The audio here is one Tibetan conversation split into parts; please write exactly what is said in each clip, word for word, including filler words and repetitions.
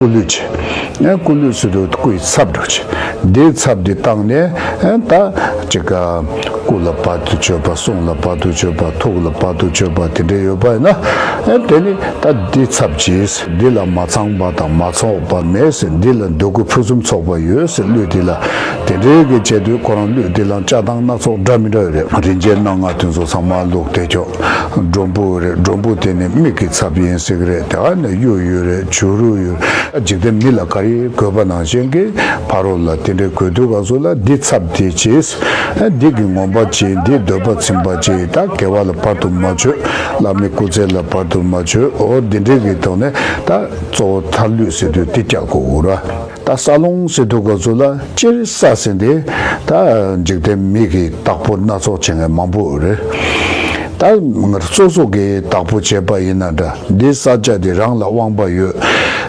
སྐུ་གླུད་བྱས། ཨེ་སྐུ་གླུད་ཟེར་དུས་སྐུ་ཡི་ཚབ་འདྲ་བྱས། འདིའི་ཚབ་འདི་བཏང་ནས་ཨེ་ད་ཅིག་ག་སྐུ་ལ་བར་དུ་གཅོད་པ། གསུང་ལ་བར་དུ་གཅོད་པ། ཐུགས་ལ་བར་དུ་གཅོད་པ་དེ་འདྲ་ཡོད་པ་ཡིན་ན། ཨེ་དེ་ནི་ད་འདི་ཚབ་བྱས། འདི་ལ་མ་ཚང་པ་དང་མ་ཚོགས་པ་མེད་ཟེར། འདི་ལ་འདོད་དགུ་ཕུན་སུམ་ཚོགས་པ་ཡོད་ཟེར། གླུད་འདི་ལ་དེ་འདྲའི་གི་བྱས་དུས་ཁོ་རང་གླུད་འདི་ལ་བཅའ་སྟངས་སྣ་ཚོགས་འདྲ་མི་འདྲ་ཡོད་རེད། རིན་ཆེན་སྣ་ལྔ་དེ་ཚོ་ཚང་མ་བླུགས་བསྡད་ཆོག་སྒྲོམ་བུ་རེད། སྒྲོམ་བུ་དེ་ནི་མིག་གི་ཚབ་ཡིན་ཟེར་གི་རེད། དེ་ག་ནི་གཡུ་ཡོད་རེད། བྱུ་རུ་ཡོད་རེད། འཇིག་རྟེན་མི་ལ་ག་རེ་དགོས་པ་ནང་བཞིན་གྱི་ཕ་རོལ་ལ་དེ་འདྲའི་དགོས་དུས་ག་ཚོད་ལ་འདི་ཚབ་དེ་བྱས། འདི་གི་ངོམས་པ་བྱས། འདི་འདོད་པ་ཚིམ་པ་བྱས། ད་དགེ་བ་ལ་བར་དུ་མ་ཆོད། བླ་མའི་སྐུ་ཚེ་ལ་བར་དུ་མ་ཆོད། འོ་འདི་འདྲའི་གི་ཐོག་ནས་ད་གཙོ་བོ་མཐར་གླུད་ཟེར་དུས་འདི་བཀྱག་དགོས་ར། ད་ས་སློང་ཟེར་དུས་ག་ཚོད་ལ་སྤྱིར་ས་ཟེར་འདི་ད་འཇིག་རྟེན་མི་གི་བདག་པོ་སྣ་ཚོགས་བྱེད་མཁན་མང་པོ་རེད། ད་ང་རང་སོ་སོ་གི་བདག་པོ་བྱས་པ་ཡིན་ན་འདྲ། འདི་ས་ཆ་འདི་རང་ལ་དབང་པོ་ཡོད།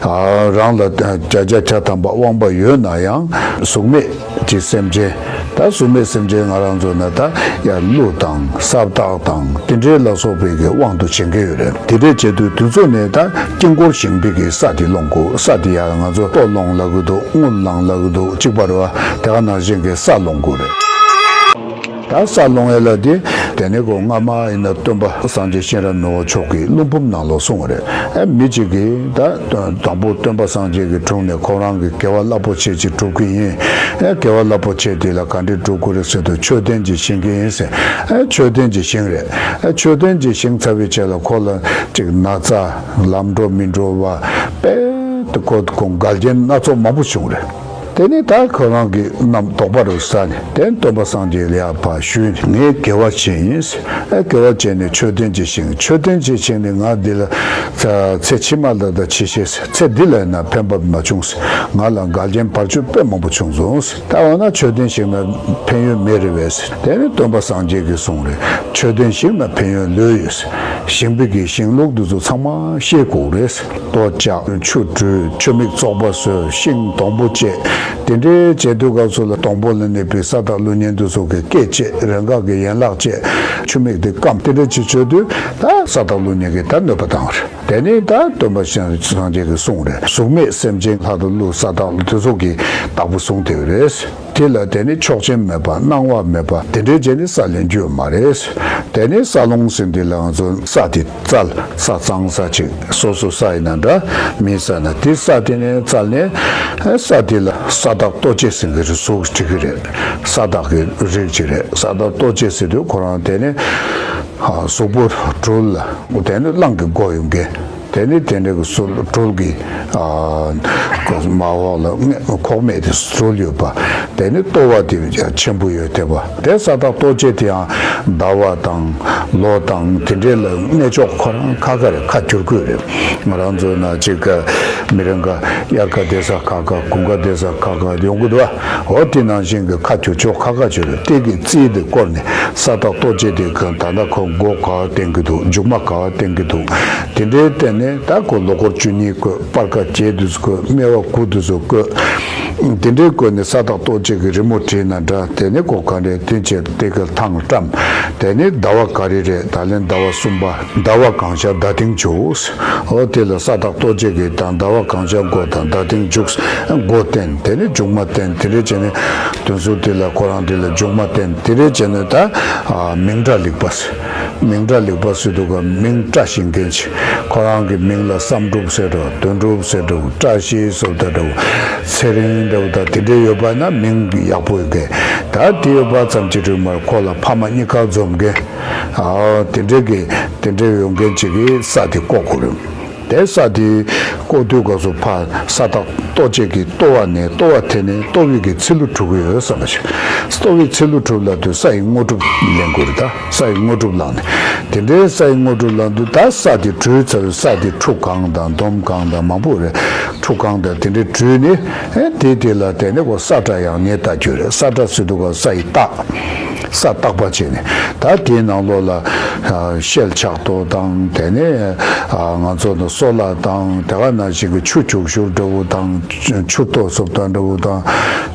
ཨ་རང་ལ་བརྒྱ་ཆ་བརྒྱ་ཐམ་པ་དབང་པོ་ཡོད་ན་ཡང་གཟུགས་མེད་ཀྱི་སེམས་ཅན། ད་གཟུགས་མེད་སེམས་ཅན་ང་རང་ཚོ་ན་ད་ཡ་ཀླུ་དང་ས་བདག་དང་དེ་འདྲའི་ལ་སོགས་པའི་གི་དབང་དུ་བྱེད་མཁན་ཡོད་རེད། དེ་འདྲའི་བྱེད་དུས་དུས་ཚོད་ནས་ད་དཀྱིལ་འཁོར་ཞིང་པའི་གི་ས་དེ་སློང་དགོས། ས་དེ་ཡ་ང་ཚོ་ལྟོ་སློང་ལབ་གི་འདུག་དངུལ་སློང་ལབ་གི་འདུག་གཅིག་པ་རེད་བ། དེ་ག་ནང་བཞིན་གི་ས་སློང་དགོས་རེད། ད་ས་སློང་ཡས་ལ་དེ་དེ་ནས་གོ་སྔ་མ་ཡིན་ན་སྟོན་པ་སངས་རྒྱས་གཤེན་རབ་མི་བོ་མཆོག་གིས་ཀླུ་འབུམ་ནང་ལོགས་གསུངས་པ་རེད། ཨ་མི་གཅིག་གིས་ད་དང་པོ་སྟོན་པ་སངས་རྒྱས་ཀྱི་དྲུང་ནས་ཁོ་རང་གི་དགེ་བ་རླབས་པོ་ཆེ་ཅིག་སྒྲུབ་ཀྱི་ཡིན། ཨ་དགེ་བ་རླབས་པོ་ཆེ་དེ་ལ་ག་འདྲས་སྒྲུབ་དགོས་རེད་ཟེར་དུས་མཆོད་རྟེན་གྱི་ཞིང་གི་ཡིན་ཟེར། ཨ་མཆོད་རྟེན་གྱི་ཞིང་རེད། ཨ་མཆོད་རྟེན་གྱི་ཞིང་ཚར་བའི་རྗེས་ལ་ཁོ་ལ་ཅིག་ན་ཚ་ལམ་འགྲོ་མི་འགྲོ་བ་དཔེ་དེ་ཁོ་ཁོང་འགལ་རྐྱེན་སྣ་ཚོགས་མང་པོ་བྱུང་རེད། དེ་ནས་ད་ཁོ་རང་གི་རྣམ་དོགས་པ་རུ་ཟ་ནས་དེ་སྟོན་པ་སངས་རྒྱས་ལ་ཡར་ཕར་ཞུས་ནས་ངས་དགེ་བ་བྱས་ཡིན། ཨེ་དགེ་བ་བྱས་ནས་མཆོད་རྟེན་གྱི་ཞིང་། མཆོད་རྟེན་གྱི་ཞིང་ནས་ང་འདི་ལ་ཚེ་ཕྱི་མ་ལ་ད་ཅི་ཤེས། ཚེ་འདི་ལ་ཡིན་ན་ཕན་པ་མ་བྱུང་། ང་ལ་འགལ་རྐྱེན་བར་ཆད་དཔེ་མང་པོ་བྱུང་སོང་། ད་འོ་ན་མཆོད་རྟེན་ཞིག་ན་ཕན་ཡོན་མེད་རེད་པས། དེ་ནི་སྟོན་པ་སངས་རྒྱས་ཀྱིས་གསུངས་རེད། མཆོད་རྟེན་ཞིག་ན་ཕན་ཡོན་ལོས་ཡོད། ཞིང་པའི་གི་ཞིང་ལུགས་འདི་ཚོ་ཚང་མ་ཤེས་དགོས་རེད། ལྟོ་བཅག་ཆུ་བཀྲུས། ཆུ་མིག་བཙོག་པ་བཟོས། ཤིང་སྡོང་པོ་བཅད། དེ་འདྲའི་བྱེད་དུས་སྐབས་སུ་ལ་སྡོང་པོ་ལ་གནས་པའི་ས་བདག་ཀླུ་གཉན་འདི་ཚོ་གི་སྐེ་བཅད། རེ་འགས་ཀྱི་ཡན་ལག་བཅད། ཆུ་མིག་དེ་སྐམ། དེ་འདྲ་ཅིག་བྱེད་དུས་ད་ས་བདག་ཀླུ་གཉན་གྱིས་ད་གནོད་པ་བཏང་རེད། དེ་ནས་ད་སྟོན་པ་སངས་རྒྱས་ཀྱིས་གསུངས་རེད། གཟུགས་མེད་སེམས་ཅན་ལྷ་དང་ཀླུ་ས་བདག་ཀླུ་དེ་ཚོ་གི་བདག་པོ་བཟུང་བསྡད་ཡོད་རེད། དེ་ལ་དེ་ནི་ཆོག་མཆན་མེད་པ། གནང་བ་མེད་པ། དེ་འདྲའི་རྗེས་ནི་ས་ལེན་རྒྱུ་ཡོད་མ་རེད། དེ་ནི་ས་སློང་ཟེར་འདི་ལ་ང་ཚོ་ས་དེ་བཙལ། ས་གཙང་ས་ཅིག་སོ་སོ་ས་ཡིན་ན་འདྲ་མིན་ས་ན་དེ་ས་དེ་ནས་བཙལ་ནས་ས་དེ་ལ་ས་བདག་ལྟོ་འགྱེད་ཟེར་གི་རེད། གཟུགས་བྲིས་གི་རེད། ས་བདག་གི་རིགས་ཅིག་རེད། ས་བདག་ལྟོ་འགྱེད་ཟེར་དུས་ཁོ་རང་དེ་ནི་གཟུགས་པོ་སྦྲུལ་ལ། དེ་ནི་གླང་གི་མགོ་ཡོད་མཁན། དེ་ནི་དེ་འདྲ་གི་སུ་སྦྲུལ་གྱི་ཨ་མ་འོག་ལ་ཁོག་སྨད་དེ་སྦྲུལ་ཡོད་པ། དེ་ནི་ལྟོ་བ་དེ་ཡང་ཆེན་པོ་ཡོད་དེ་བ། དེ་ས་བདག་ལྟོ་འགྱེད་དེ་ཡང་ཟླ་བ་དང་ལོ་དང་དེ་འདྲའི་ལ་གནས་ཕྱོགས་ཁོ་རང་ཁ་ཁ་རེད། ཁ་བསྒྱུར་དགོས་རེད། ང་རང་ཚོ་ན་ཅིག་མི་རེ་འགའ་དབྱར་ཁ་བསྡད་ས་ཁ་ཁ། དགུན་ཁ་བསྡད་ས་ཁ་ཁ་ཡོང་གི་འདུག་བ། འོ་དེ་ནང་བཞིན་གྱི་ཁ་བསྒྱུར་ཕྱོགས་ཁ་ཁ་བྱོས་རེད། དེ་གི་རྩིས་དེ་བསྐོར་ནས་ས་བདག་ལྟོ་འགྱེད་དེ་གི་ད་ལྟ་ཁོ་མགོ་ག་བ་བསྟན་གི་འདུག་མཇུག་མ་ག་བ་བསྟན་གི་འདུག་དེ་འདྲའི་སྟེང་ནས་ད་ཁོ་ལོ་འཁོར་བཅུ་གཉིས་བཀོད། སྤར་ཁ་བརྒྱད་དུ་བཀོད། སྨེ་བ་དགུ་དུ་ཚོ་བཀོད། དེ་འདྲའི་བཀོད་ནས་ས་བདག་ལྟོ་འགྱེད་ཀྱི་རི་མོ་བྲིས་ན་འདྲ། དེ་ནས་ཁོ་ག་འདྲའི་དེ་བྱས་དེ་གི་ཐང་བཀྲམ། དེ་ནས་ཟླ་བ་ག་རེ་རེད། ད་ལན་ཟླ་བ་གསུམ་པ། ཟླ་བ་གང་ཤར་ཟླ་སྟེང་འཇུག་འོ་དེ་ལ་ས་བདག་ལྟོ་འགྱེད་ཀྱི་དང་ཟླ་བ་གང་ཤར་མགོ་དང་ཟླ་སྟེང་འཇུག་མགོ་བསྟན། དེ་ནས་མཇུག་མ་བསྟན། དེ་འདྲའི་བྱས་ནས་དོན་ཟུར་དེ་ལ་ཁོ་རང་དེ་ལ་མཇུག་མ་བསྟན། དེ་འདྲའི་བྱས་ནས་ད་མིང་སྒྲ་ལེགས་པ། མིང་སྒྲ་ལེགས་པ་ཟེར་དུས་ཀ་མིང་བཀྲ་ཤིས་མཁན་ཅིག་ཁོ་རང་གི་མིང་ལ་བསམ་གྲུབ་ཟེར་འགྲོ། དོན་གྲུབ་ཟེར་འགྲོ། བཀྲ་ཤིས་ཟེར་འགྲོ། ཚེ་རིང་འདྲ་བོ་དང་དེ་འདྲའི་ཡོད་པ་ན་མིང་ཡག་པོ་ཡོད་མཁན། ད་དེ་ཡོད་པ་ཙམ་གྱིས་དྲུག་མར་ཁོ་ལ་ཕ་མ་གཉིས་ཀ་འཛོམས་མཁན། ཨ་དེ་འདྲའི་གི་དེ་འདྲའི་ཡོད་མཁན་ཅིག་གིས་ས་དེ་བརྐོ་དགོས་རེད། དེ་ས་དེ་བརྐོ་དུས་སྐབས་སུ་ཕ་ས་བདག་ལྟོ་འགྱེད་ཀྱི་ལྟོ་བ་ནས་ལྟོ་བ་དེ་ནས་ལྟོ་བའི་གི་ཚི་ལུ་དྲུག་ཡོད་བསམ་པ་ཞིག་ལྟོ་བའི་ཚི་ལུ་དྲུག་ལ་དུས་ས་ཡི་དངོས་གྲུབ་ལེན་དགོས་རེད། ད་ས་ཡི་དངོས་གྲུབ་བླངས་ནས་དེ་འདྲའི་ས་ཡི་དངོས་གྲུབ་བླངས་དུས་ད་ས་དེ་བྲུས་ཚར་བའི་ས་དེ་ཁྲུ་གང་དང་འདོམ་གང་དང་མང་པོ་རེད། ཁྲུ་གང་དང་དེ་འདྲའི་བྲུས་ནས་ཨེ་དེ་དེ་ལ་དེ་ནས་ཁོ་ས་བཀྲ་ཡང་ཉེ་ལྟ་རྒྱུ་རེད། ས་བཀྲ་ཟེར་དུས་ཀ་ས་ཡི་རྟགས། ས་བརྟག་པ་བྱས་ནས། ད་དེའི་ནང་ལོགས་ལ་ཤེལ་ཆག་ཏོ་དང་། དེ་ནས་ང་ཚོ་ནི་སོལ་དང་། དེ་ག་ནང་བཞིན་གྱི་ཆུ་བྱུག་ཤུར་འདྲ་བོ་དང་། ཆུ་ཏོ་སོབ་དང་འདྲ་བོ་དང་།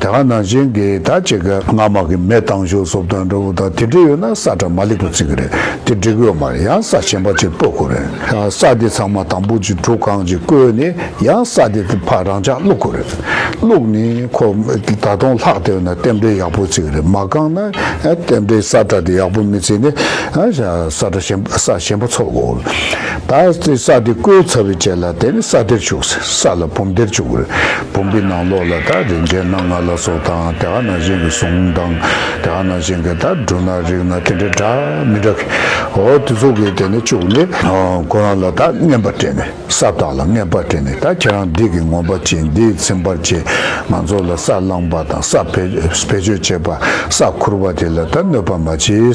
དེ་ག་ནང་བཞིན་གྱི་ད་ཅིག་གི་རྔ་མ་གི་མེ་བཏང་ཤུར་སོབ་དང་འདྲ་བོ་དང་། དེ་འདྲ་ཡོད་ན་ས་ཁྲ་མ་ལེགས་པ་བརྩི་གི་རེད། དེ་འགྲིག་གི་ཡོད་མ་རེད། ཡང་ས་གཞན་པ་ཅིག་སྤོ་དགོས་རེད། ས་དེ་ཚང་མ་དང་པོ་ཅིག་གྲུ་གང་ཅིག་བརྐོས་ནས། ཡང་ས་དེ་ཕར་རང་འཇགས་བླུག་དགོས་རེད། བླུགས་ནས་ཁོ་ད་དུང་ལྷག་བསྡད་ན་རྟེན་འབྲེལ་ཡག་པོ་བརྩི་གི་རེད། མ་བཀང་ན་རྟེན་འབྲེལ་ས་ཁྲ་དེ་ཡག་པོ་མི་བརྩི་ནས་ས་ཁྲ་གཞན་ས་གཞན་པ་འཚོལ་དགོས་རེད། ད་ས་དེ་བརྐོས་ཚར་བའི་རྗེས་ལ་དེ་ནི་ས་སྡེར་བཅུག་ཟེར། ས་ལ་བུམ་སྡེར་བཅུག་གི་རེད། བུམ་པའི་ནང་ལོགས་ལ་ད་རིན་ཆེན་སྣ་ལྔ་ལ་སོགས་དང་། དེ་ག་ནང་བཞིན་གྱི་གཟུངས་དང་། དེ་ག་ནང་བཞིན་གྱི་ད་འབྲུ་སྣ་རིགས་སྣ་དེ་འདྲ་འདྲ་མི་འདྲ་གི་འོ་དེ་ཚོ་གི་དེ་ནི་བཅུག་ནས། ཁོ་རང་ལ་ད་རྔན་པ་སྤྲད་ནས། ས་བདག་ལ་རྔན་པ་སྤྲད་ནས། ད་ཁྱེད་རང་འདི་གི་ངོམ་པ་བྱེད། འདི་ཚིམ་པར་བྱེད། ང་ཚོ་ལ་ས་བླངས་པ་དང་། ས་བེད་བེད་སྤྱོད་བྱེད་པ། ས་ཁུར་བ་དེ་ལ་ད་གནོད་པ་མ་བྱེད།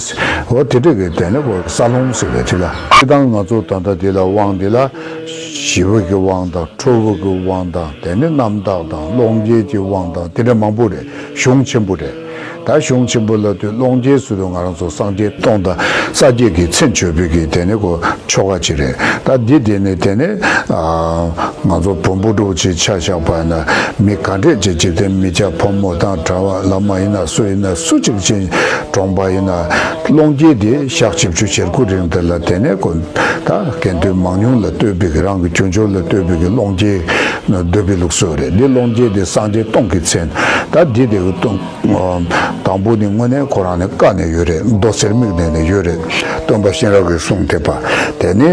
འོ་དེ་འདྲ་གི་དེ་ནི་གོ་ས་སློང་ཟེར་བའི་དེ་ལ། སྤྱིར་བཏང་ང་ཚོ་ད་ལྟ་འདི་ལ་དབང་འདི་ལ་ཞི་བ་གི་དབང་དང་། ཁྲོ་བོ་གི་དབང་དང་། དེ་ནི་རྣམ་དག་དང་། ཀློང་རྒྱས་ཀྱི་དབང་དང་། དེ་འདྲ་མང་པོ་རེད། གཞུང་ཆེན་པོ་རེད། ད་གཞུང་ཆེན་པོ་ལབ་དུས་ཀློང་རྒྱས་ཟེར་དུས་ང་རང་ཚོ་སངས་རྒྱས་སྟོང་དང་། སངས་རྒྱས་ཀྱི་མཚན་བརྗོད་པའི་གི་དེ་ནི་གོ་ཆོ་ག་ཅིག་རེད། ད་འདི་དེ་ནི་དེ་ནི་ང་ཚོ་བོན་པོ་འདྲ་བོ་ཅིག་ཆ་བཞག་པ་ཡིན་ན། མི་ག་འདྲས་ཅིག་འཇིག་རྟེན་མི་སྐྱ་ཕོ་མོ་དང་གྲྭ་པ་བླ་མ་ཡིན་ན་སུ་ཡིན་ན་སུ་གཅིག་ཅིག་གྲོངས་པ་ཡིན་ན། ཀློང་རྒྱས་དེ་ཞག་བཞི་བཅུ་ཞེ་དགུ་རིང་དེ་ལ་དེ་ནི་གོ་ད་དགེ་འདུན་མང་ཉུང་ལ་ལྟོས་པའི་གི། རང་གི་རྒྱུ་འབྱོར་ལ་ལྟོས་པའི་གི་ཀློང་རྒྱས་འདོད་པའི་ལུགས་སྲོལ་རེད། འདི་ཀློང་རྒྱས་དེ་སངས་རྒྱས་སྟོང་གི་མཚན། ད་འདི་དེ་གི་སྟོང་དང་པོ་ནི་དངོས་གནས་ཁོ་རང་ནི་བཀའ་ནས་ཡོད་རེད། མདོ་གསེར་མིག་ནས་ནི་ཡོད་རེད། སྟོན་པ་གཤེན་རབ་ཀྱིས་གསུངས་ཐེབས་པ། དེ་ནི་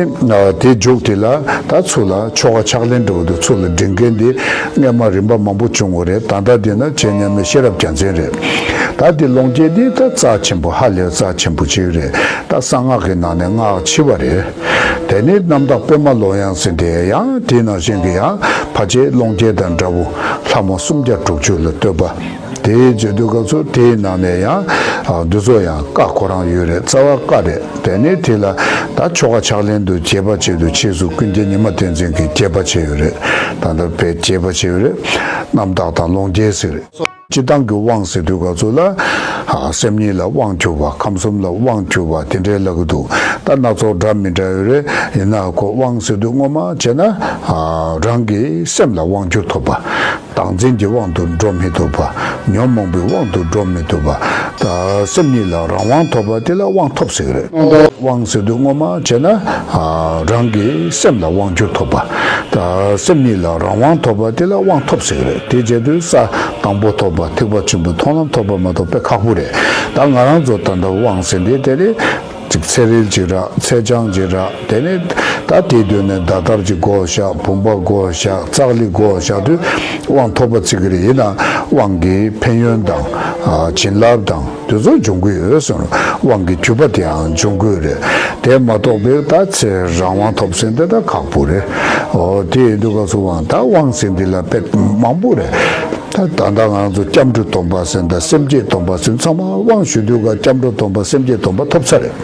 དེ་མཇུག་དེ་ལ་ད་ཚུར་ལ་ཆོ་ག་ཕྱག་ལེན་འགྲོ་དུས་ཚུར་ལ་འབྲི་མཁན་དེ་སྔས་མ་རིམ་པ་མང་པོ་བྱུང་བ་རེད། ད་ལྟ་དེ་ན་ཆེ་མཉམ་མེད་ཤེས་རབ་རྒྱལ་མཚན་རེད། ད་དེ་ཀློང་རྒྱས་དེ་ད་རྩ་ཆེན་པོ། ཧ་ལས་རྩ་ཆེན་པོ་ཅིག་རེད། ད་གསང་སྔགས་ཀྱི་ནང་ནས་སྔགས་ཆེ་བ་རེད། དེ་ནི་རྣམ་དག་པད་མ་ཀློང་ཡངས་ཟེར་དེ་ཡང་དེ་ནང་བཞིན་གྱི་ཡང་ཕལ་ཆེར་ཀློང་རྒྱས་དང་འདྲ་བོ། ལྷ་མོ་སུམ་བརྒྱ་དྲུག་ཅུ་ལ་བསྟོད་པ། དེའི་རྗེས་དུས་སྐབས་སུ་དེའི་ནང་ནས་ཡང་འདི་ཚོ་ཡང་བཀའ་ཁོ་རང་ཡོད་རེད། རྩ་བ་བཀའ་རེད། དེ་ནས་དེ་ལ་ད་ཆོ་ག་ཕྱག་ལེན་དུ་རྒྱས་པ་ཆེད་དུ་ཆེད་དུ་ཀུན་མཁྱེན་ཉི་མ་བསྟན་འཛིན་གྱིས་རྒྱས་པ་བྱས་ཡོད་རེད། ད་ལྟ་བས་རྒྱས་པ་བྱས་ཡོད་རེད། རྣམ་དག་དང་ཀློང་རྒྱས་ཟེར་རེད། སྤྱིར་བཏང་གི་དབང་ཟེར་དུས་སྐབས་སུ་ལ་སེམས་ཉིད་ལ་དབང་བསྒྱུར་བ། ཁམས་གསུམ་ལ་དབང་བསྒྱུར་བ། དེ་འདྲའི་ལབ་གི་འདུག་ད་སྣ་ཚོགས་འདྲ་མི་འདྲ་ཡོད་རེད། ཡིན་ན་ཁོ་དབང་ཟེར་དུས་སྔོན་མ་བྱས་ན་རང་གི་སེམས་ལ་དབང་བསྒྱུར་ཐོབ་པ། བདག་འཛིན་གྱི་དབང་དུ་འགྲོ་མི་ཐུབ་པ། ཉོན་མོངས་པའི་དབང་དུ་འགྲོ་མི་ཐུབ་པ། ད་སེམས་ཉིད་ལ་རང་དབང་ཐོབ་པ་དེ་ལ་དབང་ཐོབ་ཟེར་གི་རེད། དབང་ཟེར་དུས་སྔོན་མ་བྱས་ན་རང་གི་སེམས་ལ་དབང་བསྒྱུར་ཐོབ་པ། ད་སེམས་ཉིད་ལ་རང་དབང་ཐོབ་པ་དེ་ལ་དབང་ཐོབ་ཟེར་གི་རེད། དེ་བྱས་དུས་ས་དང་པོ་ཐོབ་པ། ཐེག་པ་ཆེན་པོའི་མཐོང་ལམ་ཐོབ་པ་མ་གཏོགས་དཔེ་ཁག་པོ་རེད། ད་ང་རང་ཚོ་ད་ལྟ་དབང་ཟེར་འདི་དེ་རེད། ཅིག་ཚེ་རིལ་ཅིག་རག་ཚེ་ཆང་ཅིག་རག་དེ་ནས་ད་དེའི་དུས་ནས་ཟླ་ལྟར་གྱི་སྒོ་བཞག་བུམ་པ་སྒོ་བཞག་ཙཀ་ལི་སྒོ་བཞག་དུས་དབང་ཐོབ་པ་བརྩི་གི་རེད། ཡིན་ན་དབང་གི་ཕན་ཡོན་དང་། ཨ། བྱིན་རླབས་དང་དེ་ཚོ་འབྱུང་གི་ཡོད་ཟེར། དབང་གི་རྒྱུད་པ་དེའང་འབྱུང་གི་རེད། དེ་མ་གཏོགས་པའི་ད་ཚེ་རང་དབང་ཐོབ་ཟེར་འདི་ད་ཁག་པོ་རེད། འོ་དེ་ཡིན་དུས་སྐབས་སུ་དབང་ད་དབང་ཟེར་འདི་ལ་དཔེ་མང་པོ་རེད། ད་ད་ལྟ་ང་ཚོ་སྐྱབས་འགྲོའི་སྡོམ་པ་ཟེར་འདི་དང་། སེམས་བསྐྱེད་སྡོམ་པ་ཟེར། ཚང་མ་དབང་ཞུ་དུས་ཀ་སྐྱབས་འགྲོའི་སྡོམ་པ་སེམས་བསྐྱེད་སྡོམ་པ་ཐོབ་ཚར་རེད།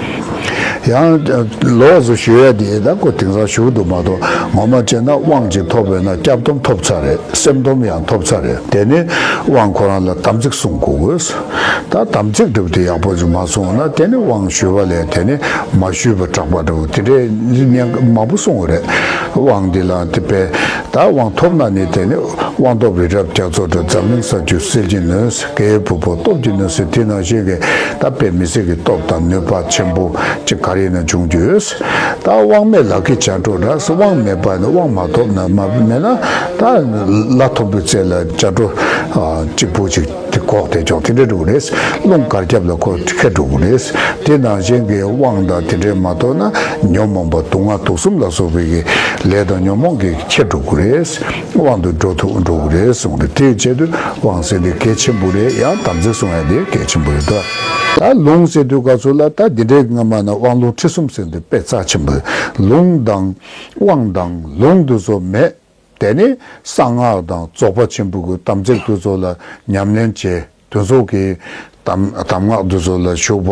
ཡང་ལོགས་སུ་ཞུ་ཡ་དེ་ད་ཁོ་དེང་སང་ཞུ་འདུག་མ་གཏོགས། ངོ་མ་བྱས་ན་དབང་ཅིག་ཐོབ་པས་ན་སྐྱབས་སྡོམ་ཐོབ་ཚར་རེད། སེམས་སྡོམ་ཡང་ཐོབ་ཚར་རེད། དེ་ནས་དབང་ཁོ་རང་ལ་དམ་ཚིག་སྲུང་དགོས། ད་དམ་ཚིག་འདྲ་བོ་དེ་ཡག་པོ་ཅིག་མ་སྲུང་ན་དེ་ནི་དབང་ཞུས་པ་ལས་དེ་ནི་མ་ཞུས་པ་དྲག་པ་འདྲ་བོ་དེ་འདྲའི་ཉེན་ཁ་མང་པོ་གསུངས་པ་རེད། དབང་འདི་ལ་དེ་བས་ད་དབང་ཐོབ་ན་ནི་དེ་ནི་དབང་ཐོབ་རི་རབ་རྒྱ་མཚོ་འདྲ། འཛམ་གླིང་ས་བཅུ་བསིལ་གྱིས་ནོན། རྒྱལ་བའི་ཕུང་པོ་སྟོབས་ཀྱིས་ནོན་ཟེར། དེ་ནང་བཞིན་གྱི་ད་དཔེ་མི་སྲིད་ཀྱི་སྟོབས་དང་ནུས་པ་ཆེན་པོ་ཅིག་ག་རེ་ཡིན་ན་འབྱུང་རྒྱུ་ཡོད། ད་དབང་མེད་ལག་གི་བྱ་འགྲོ་འདྲ་ཟེར། དབང་མེད་པ་ནི་དབང་མ་ཐོབ་ན་མ་མེད་ན་ད་ལ་ཐོབ་པའི་ཚེ་ལ་བྱ་འགྲོ་གཅིག་པུ་ཅིག་དེ་གོག་དེ་ཅོག་དེ་འདྲ་འགྲོ་གི་རེད། རླུང་གར་རྒྱབ་ལ་ཁོ་ཁྱེར་འགྲོ་གི་རེད། དེ་ནང་བཞིན་གྱི་དབང་དང་དེ་འདྲས་མ་ཐོབ་ན་ཉོན་མོངས་པ་དུག་ལྔ་དུག་གསུམ་ལ་སོགས་པའི་གི་ལས་དང་ཉོན་མོངས་ཀྱིས་ཁྱེར་འགྲོ་གི་རེད། དབང་དུ་འགྲོ་ཐུབ་འགྲོ་གི་རེད་གསུངས་ཏེ། དེའི་ཆེད་དུ་དབང་ཟེར་འདི་གལ་ཆེན་པོ་རེད། ཡང་དམ་ཚིག་སྲུང་ཡ་འདི་གལ་ཆེན་པོ་རེད་དོ། ད་ལུང་ཟེར་དུས་སྐབས་སུ་ལ་ད་འདི་འདྲའི་སྔ་མ་ན་དབང་ལུང་ཁྲིད་གསུམ་ཟེར་འདི་དཔེ་རྩ་ཆེན་པོ་རེད། ལུང་དང་དབང་དང་ལུང་འདི་ཚོ་མེད། དེ་ནི་གསང་སྔགས་དང་རྫོགས་པ་ཆེན་པོ་གི་དམ་ཚིག་དེ་ཚོ་ལ་ཉམས་ལེན་བྱས། དེ་ཚོ་གི་གདམས་གདམས་ངག་དེ་ཚོ་ལ་ཞུགས་པ་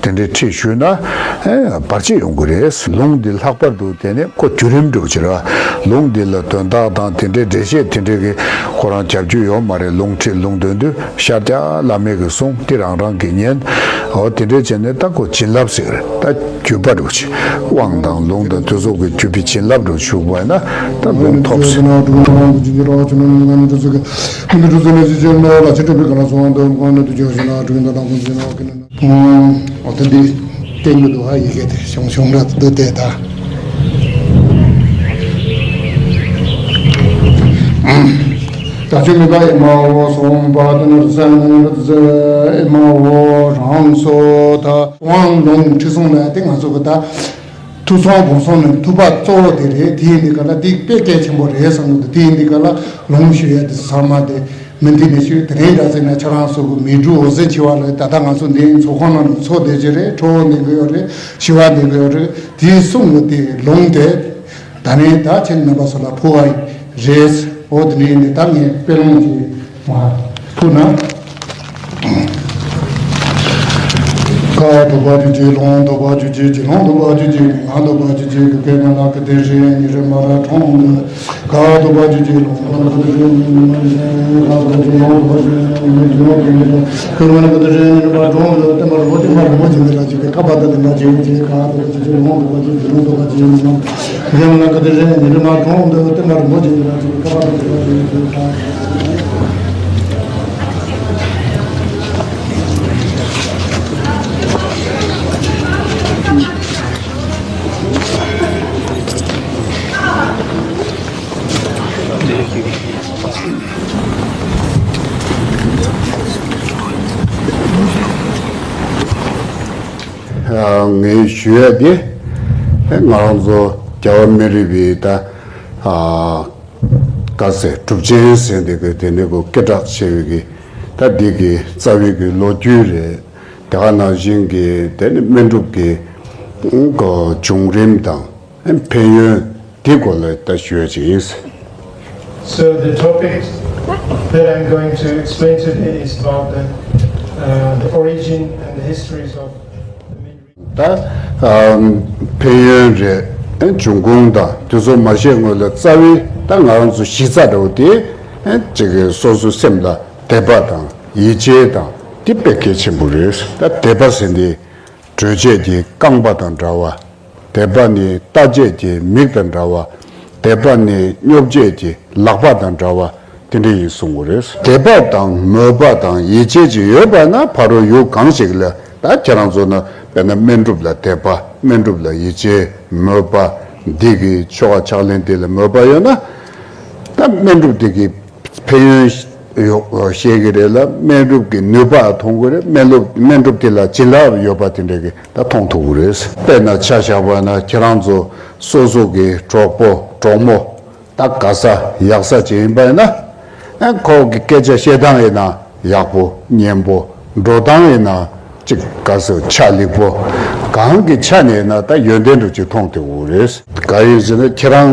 དེ་འདྲའི་ཁྲིད་ཞུས་ན་ཨེ་བར་ཆད་ཡོང་གི་རེད། ལུང་འདི་ལྷག་པར་དུ་དེ་ནི་ཁོ་བརྒྱུད་རིམ་འགྲོ་ཕྱིར་བ། ལུང་འདི་ལ་དོན་དག་དང་དེ་འདྲའི་འགྲེལ་བཤད་དེ་འདྲའི་གི་ཁོ་རང་བྱ་རྒྱུ་ཡོད་མ་རེད། ལུང་ཁྲིད་ལུང་འདོན་དུས་ཤར་རྒྱག་བླ་མའི་གི་གསུང་དེ་རང་རང་གི་ཉན། འོ་དེ་འདྲའི་བྱས་ནས་ད་ཁོ་བྱིན་རླབས་ཟེར་ད་བརྒྱུད་པ་འགྲོ་ཕྱིར་དབང་དང་ལུང་དང་དེ་ཚོ་གི་བརྒྱུད་པའི་བྱིན་རླབས་འགྲོ་ཞུགས་པ་ན་ད་ལུང་ཐོབ་ཟེར། འོ་ད་འདི་བསྟན་གྱི་འདུག་ཧ་ཡི་གེ་དེ་བྱུང་བྱུང་ར་འདུག་དེ་ད། བདག་ཆོས་མི་འགལ་ཨེ་མའོ་གསུངས་པ་དེ་ནི་སེམས་ཨེ་མའོ་རང་སོ་ད། དབང་ལུང་ཁྲིད་གསུམ་ལ་དེ་ང་ཚོ་གི་ད། ཐུགས་གསུང་སྒོམ་གསུམ་ནི་ཐུབ་པ་གཙོ་བོ་དེ་རེད། དེ་ཡིན་དུས་ག་ལ་དེ་དཔེ་གལ་ཆེན་པོ་རེད་བསམ་གྱི་འདུག་དེ་ཡིན་དུས་ག་ལ་ལུང་ཞུ་ཡ་དེ་ཚང་མ་དེ་མི་འདི་ནས་ཞུ་དེ་རིང་འདྲ་ཟེར་ན་ཁྱེད་རང་ཚོ་གི་མི་འགྲུ་འོ་ཟེར་ཆེ་བ་ལ་ད་ལྟ་ང་ཚོ་འདི་ཚོགས་ཁང་ནང་ཚོགས་བསྡད་ཀྱི་རེད། ཁྲོ་བོ་འདི་གི་ཡོད་རེད། ཞི་བ་འདི་གི་ཡོད་རེད། དེ་གསུང་གི་དེ་ལུང་དེ་ད་ནི་ད་ཁྱེད་རྣམ་པ་ཚོ་ལ་ཕུལ་བ་རེད། འོ་དེ་ནས་ནི་ད་ངས་དཔེ་ལུང་གི་ཐུགས་ན། བཀའ་ཐོབ་པ་ཇི་བཞིན་ལུང་ཐོབ་པ་ཇི་བཞིན་ཇི་ལུང་ཐོབ་པ་ཇི་བཞིན་ངག་ཐོབ་པ་ཇི་བཞིན་གི་སྐད་ང་ལ་གི་དེ་རེ་ཉི་རེ་མ་ར་གྲོང་དུ་བཀའ་ཐོབ་པ་ཇི་བཞིན་ལུང་ཐོབ་པ་ཇི་བཞིན་ཉི་མ་ཇི་བཞིན་ང་ཐོབ་ཇི་ལུང་ཐོབ་པ་ཇི་བཞིན་ཉི་ཇི་ལུང་ཐོབ་ཇི་བཞིན་ཁྱོད་ང་ལ་གི་དེ་རེ་ཉི་རེ་མ་གྲོང་དུ་བསྟན་པ་རིན་པོ་ཆེ་མ་རིན་པོ་ཆེ་འདི་ལ་ཇི་གི་ཁ་པ་ད་དེ་མ་ཇི་ཇི་བཀའ་ཐོབ་པ་ཇི་བཞིན་ལུང་ཐོབ་པ་ཇི་བཞིན་ཇི་ལུང་ཐོབ་པ་ཇི་བཞིན་ཉི་མ་ཁྱོད་ང་ལ་གི་དེ་རེ་ཉི་རེ་མ་གྲོང་དུ་བསྟན་པ་རིན་པོ་ཆེ་འདི་ལ་ཇི་གི་ཁ་པ་ད་དེ་མ་ཇི་ཇི་བཀའ། ངས་ཞུ་ཡ་དེ་ང་རང་ཚོ་རྒྱལ་བ་མི་རིགས་པའི་ད་ག་ཟེར་གྲུབ་ཆེན་ཟེར་འདི་གི་དེ་འདྲ་གི་སྐད་གྲགས་ཆེ་བའི་གི་ད་འདི་གི་རྩ་བའི་གི་ལོ་རྒྱུས་རེད། དེ་ག་ནང་བཞིན་གྱི་དེ་ནི་སྨན་སྒྲུབ་ཀྱི་བྱུང་རིམ་དང་ཕན་ཡོན་དེ་སྐོར་ལ་ད་ཞུ་ཡ་ཅིག་ཡིན། So the topic that I'm going to explain today is about the, uh, the origin and the histories of the main ད་ཕན་ཡོན་རེད། འབྱུང་ཁུངས་དང་དེ་ཚོ་མ་བཤད་སྔོན་ལ་རྩ་བའི་ད་ང་རང་ཚོ་གཞི་རྩ་འདྲ་བོ་དེ་ཅིག་གི་སོ་སོའི་སེམས་ལ་དད་པ་དང་ཡིད་ཆེས་དང་དེ་དཔེ་གལ་ཆེན་པོ་རེད། ད་དད་པ་ཟེར་འདི་གྲོལ་བྱེད་ཀྱི་རྐང་པ་དང་འདྲ་བ། དད་པ་ནི་བལྟ་བྱེད་ཀྱི་མིག་དང་འདྲ་བ། དད་པ་ནི་སྙོབ་བྱེད་ཀྱི་ལག་པ་དང་འདྲ་བ་དེ་འདྲ་ཡིན་གསུང་གི་རེད། དད་པ་དང་མོས་པ་དང་ཡིད་ཆེས་ཀྱི་ཡོད་པ་ན་ཕ་རོལ་ཡུལ་གང་ཞིག་ལ་ད་ཁྱེད་རང་ཚོ་ན་དཔེར་ན་སྨན་སྒྲུབ་ལ་དད་པ་སྨན་སྒྲུབ་ལ་ཡིད་ཆེས་མོས་པ་འདི་གི་ཆོ་ག་ཕྱག་ལེན་འདི་ལ་མོས་པ་ཡོད་ན། ད་སྨན་སྒྲུབ་དེ་གི་ཕན་ཡོན་ཡོད་ཤེས་ཀྱི་རེད་ལ། སྨན་སྒྲུབ་ཀྱི་ནུས་པ་མཐོང་གི་རེད། སྨན་སྒྲུབ་སྨན་སྒྲུབ་དེ་ལ་བྱིན་རླབས་ཡོད་པ་དེ་འདྲ་གི་ད་མཐོང་ཐུབ་ཀྱི་རེད། དཔེར་ན་ཆ་བཞག་པ་ན་ཁྱེད་རང་ཚོ་སོ་སོ་གི་གྲོགས་པོ་གྲོགས་མོ་ད་ག་ས་ཡག་ས་ཅིག་ཡིན་པ་ཡིན་ན། ཨ་ཁོ་གི་སྐད་ཆ་བཤད་སྟངས་ཡིན་ན་ཡག་པོ་སྙན་པོ། འགྲོ་སྟངས་ཡིན་ན་ཅིག་ག་ས་ཆ་ལེགས་པོ། གང་གི་ཆ་ནས་ཡིན་ན་ད་ཡོན་ཏན་འདྲ་ཅིག་མཐོང་ཐུབ་ཀྱི་རེད། ག་ཡིན་ཟེར་ན་ཁྱེད་རང་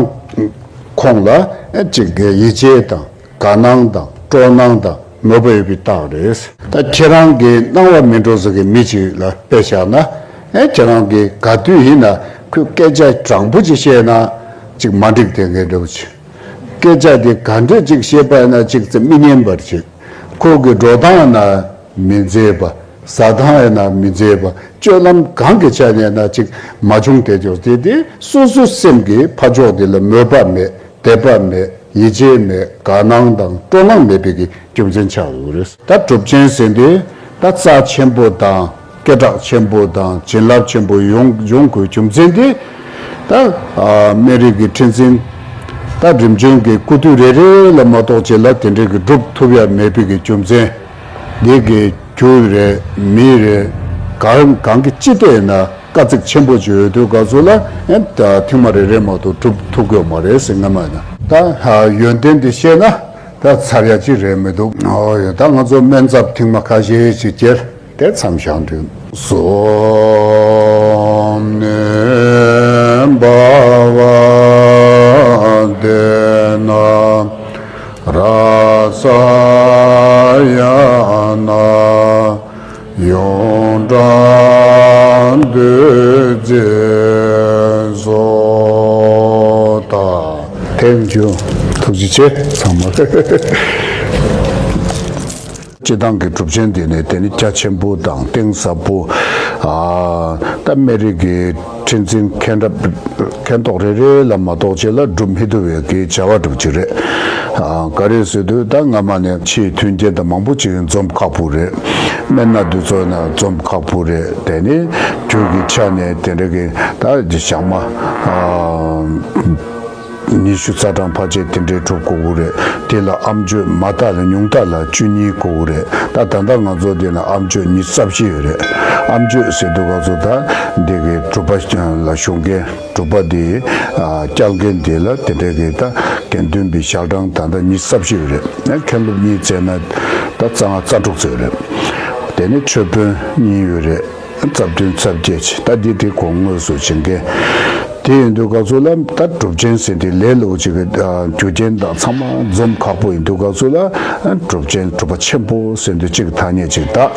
ཁོང་ལ་ཨ་ཅིག་གི་ཡིད་ཆེས་དང་དགའ་སྣང་དང་སྤྲོ་སྣང་དང་མོས་པ་ཡོད་པའི་རྟགས་རེད། ད་ཁྱེད་རང་གི་སྣང་བ་མི་འགྲོ་ཟེར་གི་མི་ཅིག་ལ་དཔེ་བཞག་ན། ཨེ་ཁྱེད་རང་གི་ག་དུས་ཡིན་ན་ཁོས་སྐད་ཆ་དྲང་པོ་ཅིག་བཤད་ན་ཅིག་མ་འགྲིག་དེ་འདྲ་འདྲ་བོ་ཅིག་སྐད་ཆ་དེ་ག་འདྲ་ཅིག་བཤད་པ་ཡིན་ན་ཅིག་ཙམ་མི་སྙན་པར་ཅིག་ཁོ་གི་འགྲོ་སྟངས་ན་མི་མཛེས་པ། ཟ་སྟངས་ཡིན་ན་མི་མཛེས་པ། སྤྱོད་ལམ་གང་གི་ཆ་ནས་ན་ཅིག་མ་བྱུང་དེ་འདྲ་དེ་དེ་སོ་སོའི་སེམས་ཀྱི་ཕ་ཕྱོགས་དེ་ལ་མོས་པ་མེད། དད་པ་མེད། ཡིད་ཆེས་མེད། དགའ་སྣང་དང་སྤྲོ་སྣང་མེད་པའི་གི་རྒྱུ་མཚན་ཆགས་ཡོད་རེད། ད་གྲུབ་ཆེན་ཟེར་དེ་ད་རྩ་ཆེན་པོ་དང་སྐད་གྲགས་ཆེན་པོ་དང་བྱིན་རླབས་ཆེན་པོ་ཡོང་ཡོང་དགོས་རྒྱུ་མཚན་དེ་ད་ཨ་སྨན་རིགས་ཀྱི་ཁྲི་འཛིན་ད་རིམ་བྱོན་གྱི་སྐུ་དུས་རེ་རེ་ལ་མ་གཏོགས་རྗེས་ལ་དེ་འདྲའི་གི་སྒྲུབ་ཐུབ་ཡ་མེད་པའི་གི་རྒྱུ་མཚན། འདི་གི་རྒྱུ་རེད་མི་རེད། གང་གང་གི་ཅི་ལྟས་ན་དཀའ་ཚེགས་ཆེན་པོ་ཅིག་ཡོད་དུས་ག་ཚོད་ལ་ཨེ་ད་ཐེངས་མ་རེ་རེ་མ་གཏོགས་གྲུབ་ཐུབ་ཀྱི་ཡོད་མ་རེད་ཟེར། སྔ་མ་ན་ད་ཡོན་ཏན་འདི་ཤེས་ན་ད་ཚར་ཡ་ཅིག་རེད་མི་འདུག་ཨོ་ཡོད། ད་ང་ཚོ་སྨན་ཚབ་ཐེངས་མ་ཁ་ཤས་ཅིག་ཁྱེར་ཏེ་མཚམས་བཞག་འདུག་གསུམ་ནི་བྷ་བ་དེ་ན། ར་ས་ཡ་ན། ཆེ་ཚང་མ། སྤྱི་བཏང་གི་གྲུབ་ཆེན་དེ་ནས་དེ་ནི་རྒྱ་ཆེན་པོ་དང་གཏིང་ཟབ་པོ། ཨ་ད་སྨན་རིགས་ཀྱི་ཁྲི་འཛིན་མཁན་རབས་མཁན་ཐོག་རེ་རེ་ལ་མ་གཏོགས་ཅེས་ལ་སྒྲུབ་མི་ཐུབ་པའི་གི་བྱ་བ་སྒྲུབ་ཀྱི་རེད། ཨ་ག་རེ་ཟེར་དུས་ད་སྔ་མ་ནས་ཕྱིའི་མཐུན་རྐྱེན་དང་མང་པོ་ཅིག་འཛོམས་ཁག་པོ་རེད། སྨན་སྣ་འདི་ཚོ་ན་འཛོམས་ཁག་པོ་རེད། དེ་ནི་རྒྱུ་གི་ཆ་ནས་དེ་འདྲ་གི་ད་ཞག་མ་ཨ། ཉི་ཤུ་རྩ་གྲངས་ཕལ་ཆེར་དེ་འདྲའི་གྲུབ་དགོས་ཀྱི་རེད། དེ་ལ་ཨེམ་ཆོས་མ་དག་ལ་ཉུང་མཐའ་ལ་བཅུ་གཉིས་དགོས་ཀྱི་རེད། ད་ད་ལྟ་ང་ཚོ་འདི་ན་ཨེམ་ཆོས་ཉི་ཤུ་རྩ་བཞི་ཡོད་རེད། ཨེམ་ཆོས་ཟེར་དུས་ང་ཚོ་ད་འདི་གི་གྲུབ་པ་ལ་ཞུགས་མཁན་གྲུབ་པ་འདི་སྐྱེལ་མཁན་འདི་ལ་དེ་འདྲའི་གི་ད་དགེ་འདུན་པའི་ཞལ་གྲངས་ད་ལྟ་ཉི་ཤུ་རྩ་བཞི་ཡོད་རེད། མཁན་སློབ་གཉིས་བཙལ་ན་ད་རྩ་ལྔ་རྩ་དྲུག་ཙམ་ཡོད་རེད། དེ་ནས་ཆོས་དཔོན་གཉིས་ཡོད་རེད། རྩ་བདུན་རྩ་བརྒྱད་ཅིག་ད་འདི་དེ་གོང་དངོས་སུ་བྱེད་མཁན། དེ་ཡིན་དུས་སྐབས་སུ་ལ་ད་གྲུབ་ཆེན་ཟེར་དེ་ལས་སླ་པོ་ཅིག་གི་རྒྱུ་རྐྱེན་དང་ཚང་མ་འཛོམས་ཁག་པོ་ཡིན་དུས་སྐབས་སུ་ལ་གྲུབ་ཆེན་གྲུབ་པ་ཆེན་པོ་ཟེར་དུས་གཅིག་ཐ་སྙད་ཅིག་ད་